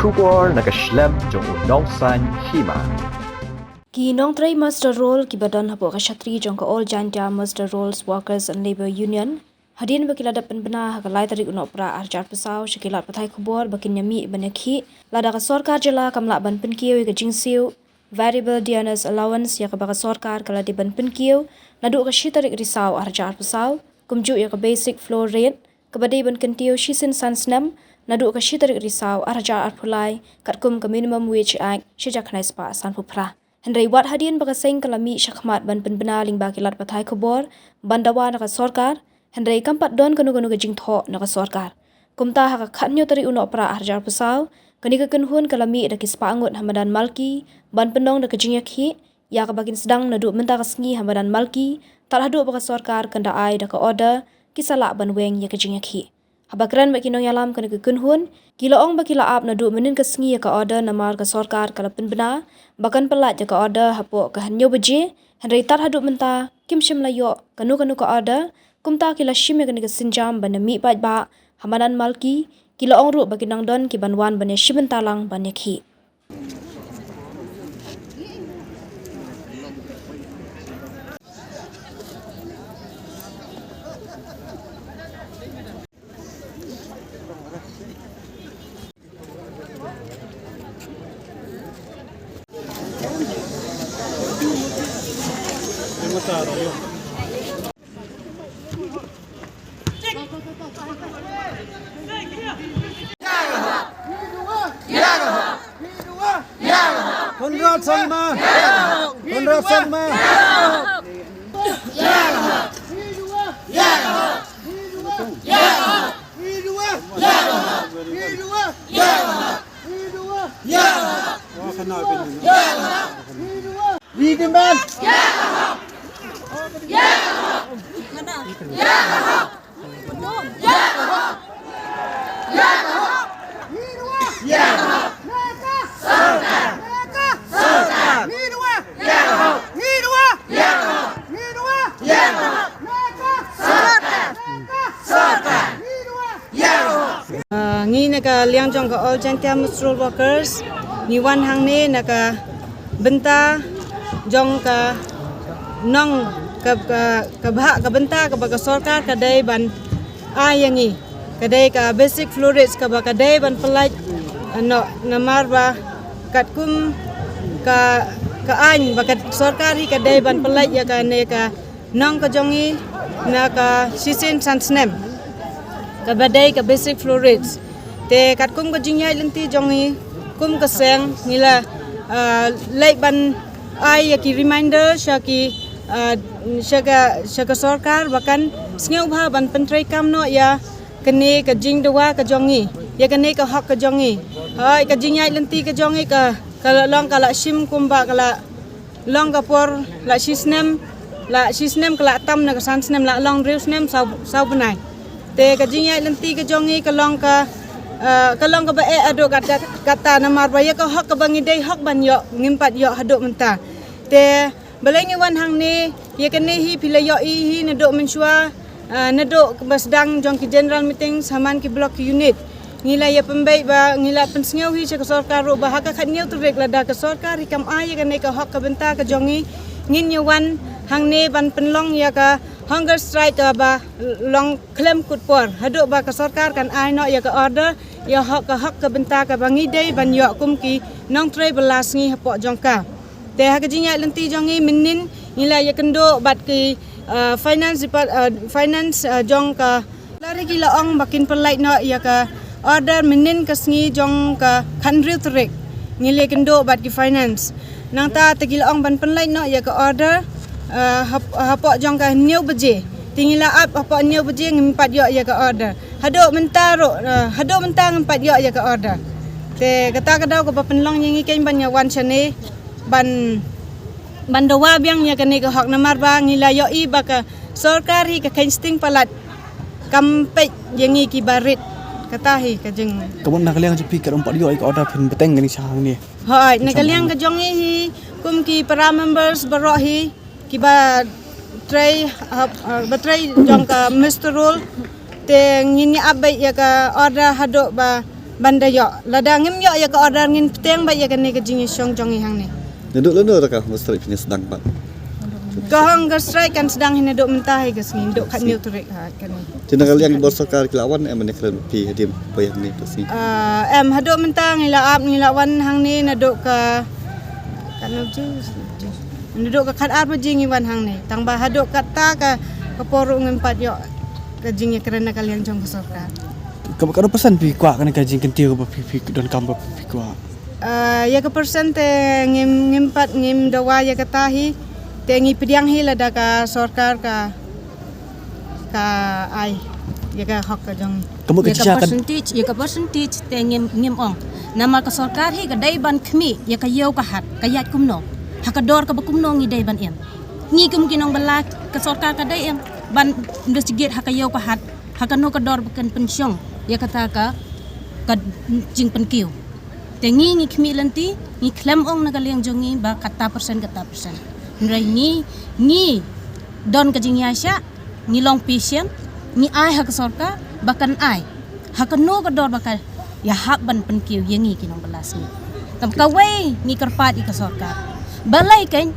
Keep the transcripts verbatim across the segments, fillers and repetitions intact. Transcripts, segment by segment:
Khubor na ka shlem jong u nongsan hima. Ki nongtrei muster roll kiba don hapoh ka shatri jong ka All Jaintia Muster Rolls Workers and Labour Union, hadien ba ki la dep pynbna ha ka lai tarik u Nohprah arhajar arphew saw sha ki lad pathai khubor ba kin ïamih ban ïakhih lada ka sorkar jylla kam lah ban pynkiew ïa ka jingsiew variable dearness allowance ïa kaba ka sorkar ka la dei ban pynkiew naduh ka shi tarik Risaw arhajar arphew saw, kumjuh ïa ka basic floor rate kaba dei ban kyntiew shisien san snem naduh ka shi tarik Risaw arhajar arphew lai, katkum ka Minimum Wage Act shi hajar khyndai spah sanphew phra. Hynrei wat hadien ba ka seng ka la mih shakhmat ban pynbna lyngba ki lad pathai khubor ban dawa na ka sorkar, hynrei kam pat don kano kano ka jingthoh na ka sorkar. Kumta ha ka khathynñiew tarik u Nohprah arhajar arphew saw, kane ka kynhun ka la mih da ki spah ngut ha madan Malki ban pynlong da ka jingïakhih ïa kaba kin sdang naduh mynta ka sngi ha madan Malki tad haduh ba ka sorkar kan da ai da ka order ki sa lah ban weng ïa ka jingïakhih. Haba kren bad ki nongïalam kane ka kynhun, ki la ong ba ki la ap naduh mynnin ka sngi ïa ka order namar ka sorkar ka la pynbna ba kan pyllait ïa ka order hapoh ka hynñiew baje, hynrei tad haduh mynta kim shym la ïoh kano kano ka order. Kumta ki la shim ïa kane ka sienjam ban ïamih paidbah ha madan Malki, ki la ong ruh ba ki nang don ki ban wan ban ïashim bynta lang ban ïakhih. Conrad Sangma! Conrad Sangma! We demand! Ah, ngi na ka liang jong ka All Jaintia Muster Roll Workers, ngi wan hangne na ka bynta jong ka nong ka, ka, ka bhah ka bynta kaba ka sorkar ka dei ban ai ïa ngi. Ka dei ka basic floor rates kaba ka dei ban pyllait, eh, noh, namar ba katkum ka, ka aiñ ba ka sorkar hi ka dei ban pyllait ïa kane ka nong ka jong ngi na ka shisien san snem, kaba dei ka basic floor rates. Te katkum ka jingïaid lynti jong ngi kum ka seng, ngi la, ah, leit ban ai ïa ki reminder sha ki, ah, sha ka, sha ka sorkar ba kan sngewbha ban pyntreikam noh ïa kane ka jingdawa ka jong ngi, ïa kane ka hok ka jong ngi. Hooid, ka jingïaid lynti ka jong ngi ka, ka la long ka la shim kumba ka la long ka por la shi snem, la shi snem ka la tam na ka san snem, la long hynriew snem saw, saw bnai. Te ka jingïaid lynti ka jong ngi ka long ka, eh, ka long kaba eh haduh katta, katta namar ba ïa ka hok kaba ngi dei hok ban ïoh ngim pat ïoh haduh mynta. Te balei ngi wan hangne, ïa kane hi phi la ïohi hi naduh mynshuwa, ah, naduh ba sdang jong ki general meetings ha man ki block ki unit. Ngi la ïa pynbeit ba ngi la pynsngew hi sha ka sorkar ruh ba ha ka khathynñiew tarik lada ka sorkar hi kam ai ïa kane ka hok ka bynta ka jong ngi, ngin ïa wan hangne ban pynlong ïa ka hunger strike kaba long khlem kut por haduh ba ka sorkar kan ai noh ïa ka order, ïa hok ka hok ka bynta kaba ngi dei ban ïoh kum ki nongtrei ba la sngi hapoh jong ka. Te ha ka jingïaid lynti jong ngi mynnin ngi la ïakynduh bad ki, ah, finance depart-, ah, finance, ah, jong ka. La ri ki la ong ba kin pynlait noh ïa ka order mynnin ka sngi jong ka khathynriew tarik. Ngi la ïakynduh bad ki finance. Nangta te ki la ong ban pynlait noh ïa ka order, ah, hap-, hapoh jong ka hynñiew baje. Te ngi la ap hapoh hynñiew baje ngim pat ïoh ïa ka order. Haduh mynta ruh, ah, haduh mynta ngim pat ïoh ïa ka order. Te kata ka daw kaba pynlong ïa ngi keiñ ban ïa wan shane ban, ban dawa biang ïa kane ka hok namar ba ngi la ïohi ba ka sorkar hi ka kheiñ sting palat kam peit ïa ngi kiba rit. Kata hi ka jing. Ka mut na ka liang jong phi ka ruh ym pat ïoh ïa ka order phin bteng kane sha hangne. Hooid, na ka liang ka jong ngi hi kum ki para members baroh hi kiba trei, hap-, ah, ba trei jong ka muster roll. Te ngin ïa ap beit ïa ka order haduh ba Ban da ïoh, lada ngim ïoh ïa ka order ngin bteng bad ïa kane ka jingïashong jong ngi hangne. Naduh lano da ka hunger strike phin sdang pat? Ka hunger strike kan sdang hi naduh mynta hi ka sngi, naduh khathynñiew tarik ha kane. Te na ka liang ba sorkar ki la wan em ne kren phi haduh ba ïa kane ka sngi? Ah, em, haduh mynta ngi la ap, ngi la wan hangne naduh ka, katno baje? Naduh ka khatar baje ngi wan hangne. Tang ba haduh kata ka, ka por ruh ngim pat ïoh ka jingïakren na ka liang jong ka sorkar. Ka, katno persen phi kwah kane ka jingkyntiew kaba phi, phi donkam ba phi kwah? Ah, ïa ka persen te ngim, ngim pat, ngim dawa ïa kata hi. Te ngi pdiang hi lada ka sorkar ka, ka ai ïa ka hok ka jong. Ka mut ka Ïa ka jia ka percentage, ïa ka percentage te ngim, ngim ong. Namar ka sorkar hi ka dei ban khmih ïa ka ïew ka hat, ka ïaid kumno, ha ka dor kaba kumno ngi dei ban im. Ngi kum ki nongbylla, ka sorkar ka dei em ban investigate ha ka ïew ka hat, ha kano ka dor ba kan pynshong ïa kata ka, ka jingpynkiew. Te ngi, ngi khmih lynti, ngi khlem ong na ka liang jong ngi ba kata persen, kata persen. Hynrei ngi, ngi don ka jingïaishah, ngi long patient, ngi ai ha ka sorkar ba kan ai ha kano ka dor ba ka ïahap ban pynkiew ïa ngi ki nongbylla sngi. Te kawei ngi kyrpad ïa ka sorkar. Balei kan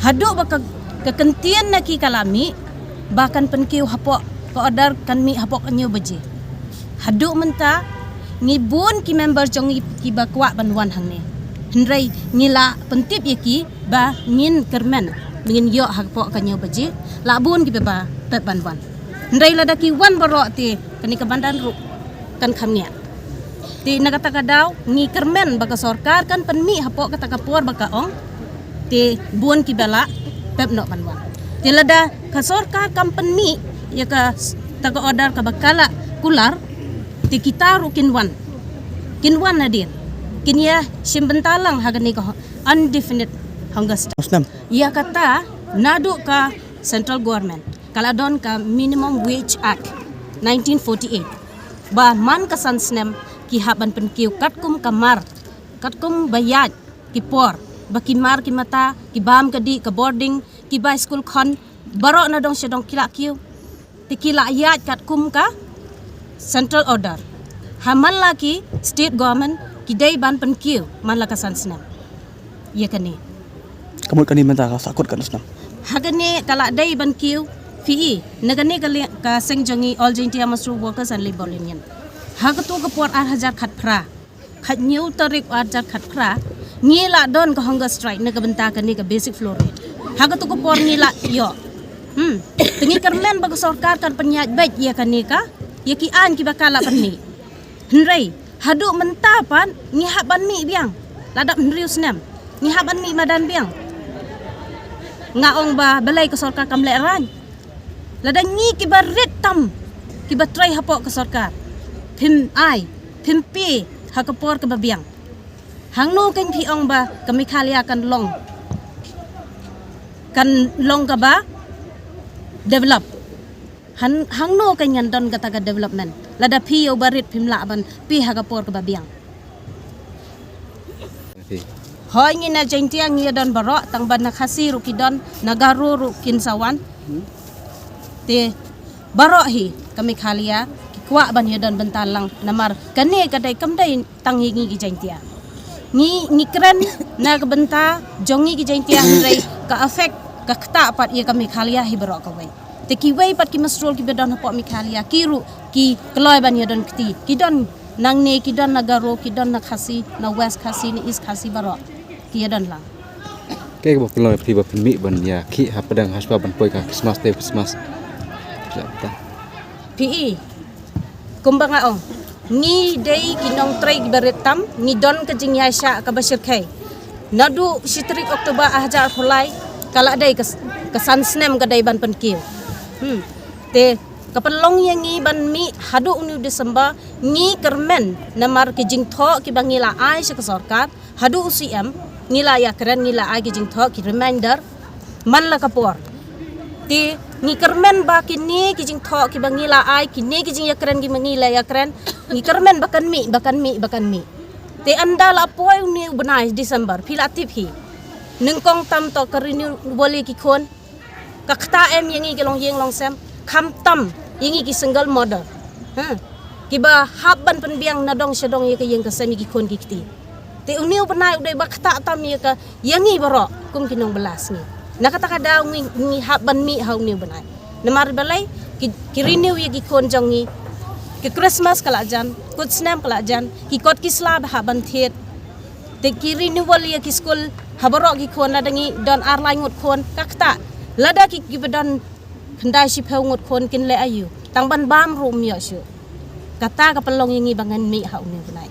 haduh ba ka, ka kyntien na ki ka la mih ba kan pynkiew hapoh ka order kan mih hapoh ka hynñiew baje. Haduh mynta ngi bun ki member jong ngi kiba kwah ban wan hangne. Hynrei ngi la pyntip ïa ki ba ngin kyrmen, ngin ïoh hapoh ka hynñiew baje, la bun kiba ba pep ban wan. Hynrei lada ki wan baroh te kane ka bandar ruh kan kham ngiah. Te na kata ka daw ngi kyrmen ba ka sorkar kan pynmih hapoh kata ka por ba ka ong. Te bun kiba lah pep noh ban wan. Te lada ka sorkar kam pynmih ïa kata ka order kaba ka la kular, te kita ruh kin wan. Kin wan nadien. Kin ïa shim bynta lang ha kane ka undefinite hunger strike. Ïa kata naduh ka central government ka la don ka Minimum Wage Act nineteen forty-eight ba man ka san snem ki hap ban pynkiew katkum ka mar, katkum ba ïaid ki por, ba ki mar ki mata, ki bam ka dih, ka boarding, ki bai skul khun, baroh na dong sha dong ki la kiew. Te ki la ïaid katkum ka central order. Ha man la ki state government ki dei ban pynkiew man la ka san snem. Ïa kane. Ka mut kane mynta ka sahkut katno snem? Ha kane ka la dei ban kiew phi i. Na kane ka liang ka seng jong ngi All Jaintia Muzuru Workers and Labour Union. Ha kato ka por ar hajar khatphra, khathynñiew tarik ar hajar khatphra, ngi la don ka hunger strike na ka bynta kane ka basic floor rate. Ha kato ka por ngi la ïoh. Hmm. Te ngi kyrmen ba ka sorkar kan pynïaid beit ïa kane ka, ïa ki aiñ kiba ka la pynmih. Hynrei haduh mynta pat ngi hap ban mih biang. La dap hynriew snem ngi hap ban mih madan biang. Nga ong ba balei ka sorkar kam lehraiñ. Lada ngi kiba rit tam, kiba trei hapoh ka sorkar, phim ai, phim pie ha ka por kaba biang, hangno kan phi ong ba ka Meghalaya kan long, kan long kaba develop? Han, hangno kan ngan don kata ka development lada phi ïa uba rit phim lah ban pie ha ka por kaba biang? Hooid, ngi na Jaintia ngi ïa don baroh, tang ba na Khasi ruh ki don, na Garo ruh kin sa wan. Te baroh hi ka Meghalaya ki kwah ban ïa don bynta lang, namar kane ka dei kam dei tang ïa ngi ki Jaintia. Ngi, ngi kren na ka bynta jong ngi ki Jaintia, hynrei ka affect, ka ktah pat ïa ka Meghalaya hi baroh kawei. Te kiwei pat ki mynshuwa kiba don hapoh Meghalaya ki ruh ki kloi ban ïa don kti, ki don nangne, ki don na Garo, ki don na Khasi, na West Khasi, na East Khasi baroh ki ïa don lang. Kaei kaba pynlong ïa phi ba phin mih ban ïa khih hapdeng hashwa ban poi ka Christmas te Christmas? Phi i, kumba nga ong, ngi dei ki nongtrei kiba rit tam, ngi don ka jingïaishah kaba shyrkhei. Naduh shi tarik October ar hajar arphew lai ka la dei ka, ka san snem ka dei ban pynkiew. Hmm. Te ka pynlong ïa ngi ban mih haduh une u December, ngi kyrmen namar ki jingthoh kiba ngi la ai sha ka sorkar. Haduh u C M ngi la ïakren, ngi la ai ki jingthoh, ki reminder man la ka por. Te ngi kyrmen ba kine ki jingthoh kiba ngi la ai, kine ki jingïakren kiba ngi la ïakren, ngi kyrmen ba kan mih, ba kan mih, ba kan mih. Te ynda la poi une u bnai December, phi la tip hi, nyngkong tam to ka renew wali ki khun, ka ktah em ïa ngi ki longïing longsem, khamtam ïa ngi ki single mother. Hmm. kiba hap ban pynbiang na dong sha dong ïa ka ïing ka sem ïa ki khun ki kti. Te une u bnai u dei ba ktah tam ïa ka ïa ngi baroh kum ki nongbylla sngi. Na kata ka daw ngi, ngi hap ban mih ha une u bnai. Namar balei ki, ki renew ïa ki khun jong ngi. Ki Christmas ka la jan, kut snem ka la jan, ki kot ki sla ba hap ban thied. Te ki renewal ïa ki skul ha baroh ki khun, lada ngi don ar lai ngut khun ka ktah. Lada ki, kiba don khyndai shiphew ngut khun kin leh aïu. Tang ban bam ruh ym ïoh shuh. Kata ka pynlong ïa ngi ba ngan mih ha une u bnai.